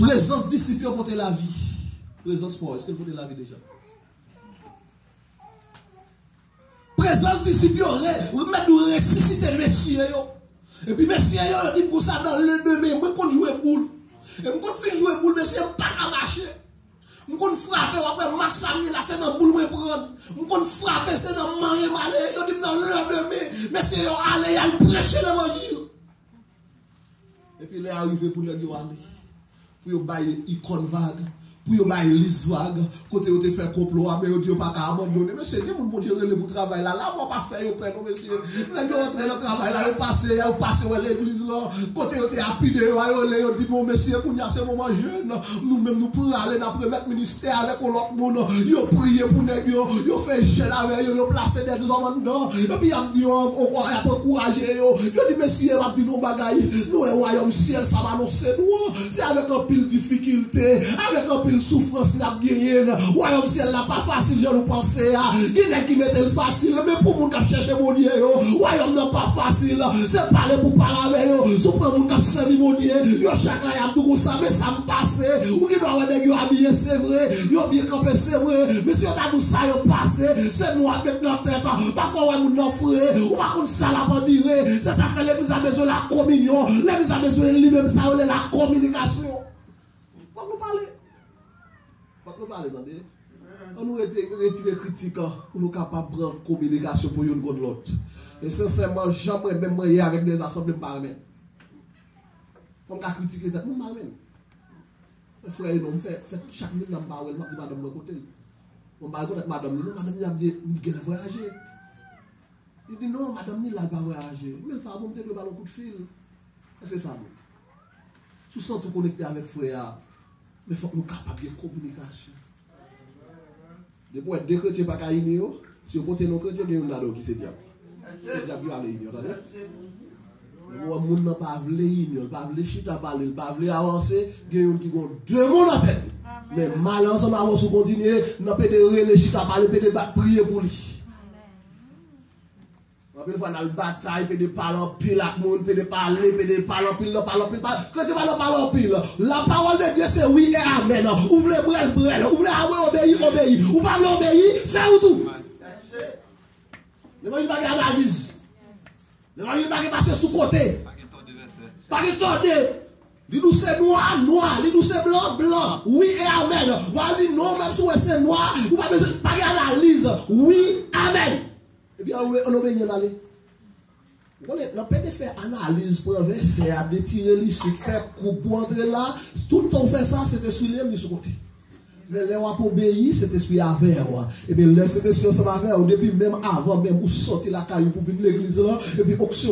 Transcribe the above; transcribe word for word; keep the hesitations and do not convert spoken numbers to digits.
Prezans disip yo pote lavi. Prezans pa w, èske l pote lavi deja? Prezans disip yo re, remèt nou resisite mesye yo. Epi mesye yo, yo di m konsa, dans le demain, mwen konn jwe boul. E m konn fin jwe boul, mesye, m pa ka mache. M konn frape, w ap wè mak sa m ye la, se nan boul mwen pran. M konn frape, se nan manyen m ale. Yo di m dans le demain, mesye yo ale, y al preche levanjil. Epi lè a rive pou nèg yo ale. Pou yo bay ikòn vag. Pou yo bay lis vag. Kote yo te fè konplo a, men yo di yo pa ka abandone. Mesye, gen moun Bondye rele pou travay la. Lamò pa fè yo pè, non, mesye. Nèg yo rantre nan travay la, yo pase, yo pase wè legliz lan. Kote yo te apide yo a, yo rele, yo di, bon, mesye, kounye a se moman jèn. Nou menm, nou prale, n ap remèt ministè avèk yon lòt moun. Yo priye pou nèg yo, yo fè jèn avè yo, yo plase dèzòm anndan. Epi y ap di yo, y ap ankouraje yo. Yo di, mesye, m ap di nou yon bagay. Nou wè wayòm syèl sa m anonse nou an. Se avèk anpil difikilte, avèk anpil soufrans n ap genyen l. Wayòm syèl la pa fasil jan nou panse a. Gen nèg ki mete l fasil, men pou moun k ap chèche Bondye yo, wayòm nan pa fasil. Se pale pou pale avè yo. Si w pran moun k ap sèvi Bondye, yo chak la y ap di w konsa, men sa m pase. Ou gen dwa wè nèg yo abiye, se vre. Yo byen kanpe, se vre. Men si yo ta di w sa yo pase, se nou ap met nan tèt. Pafwa w wè moun nan fre, ou pa konn sa l ap andire. Se sa k fè legliz la bezwen lakominyon. Legliz la bezwen li menm sa yo rele lakominikasyon. Fòk nou pale. Fòk nou pale, tande. Ann nou rete, retire kritik an pou nou kapab pran kominikasyon pou youn konn lòt. E sensèman, jan mwen menm mwen ye avèk de asanble, m pa renmen. Fò m ka kritike tèt mwen, m pa renmen. Men frè e non, m fè, fè chak minit la m pa wè l, m ap di madanm mwen kote l. Bon, m pa rekonèt madanm li, non, madanm li ap di, m di, "Genlè vwayaje." Li di, "Non, madanm ni la, l pa vwayaje." Men l pa bon, m te dwe ba l yon kout fil. Èske sa bon? Si w santi w konekte avèk frè a, men fòk nou kapab gen kominikasyon. Depi w wè de kretyen pa ka ini yo, si yo pote non kretyen, gen youn ladan yo ki se dyab. Se dyab yo ale ini yo, tande? Depi w wè moun nan pa vle inyon, l pa vle chita pale, l pa vle avanse, gen youn ki gon demon nan tèt li. Men m ale ansanm avè w si w kontinye, nan pede rele chita pale, pede bat priye pou li. Anpil fwa n al batay, pede pale anpil ak moun, pede pale, pede pale anpil, nan pale anpil, pale, kretyen pa nan pale anpil. La parole de Dieu se wi e amèn. Ou vle brèl, brèl. Ou vle awe, obeyi, obeyi. Ou pa vle obeyi, fè ou tou. Levanjil pa gen analiz. Levanjil pa gen pase sou kote. Pa gen tòde. Li di w se nwa, nwa. Li di w se blan, blan. Wi e amèn. W al di non, menm si w wè se nwa, ou pa bezwen, pa gen analiz. Wi, amèn. Epi ann obeyi, ann ale. Ou konnen, nan pede fè analiz, pran vèsè a, detire l isit, fè koub pou antre la, tout tan w fè sa, Sentespri li menm li sou kote. Men lè w ap obeyi, Sentespri avè w. Ebyen, lè Sentespri ansanm avè w, depi menm avan menm ou sòti lakay ou pou vin legliz lan, epi onksyon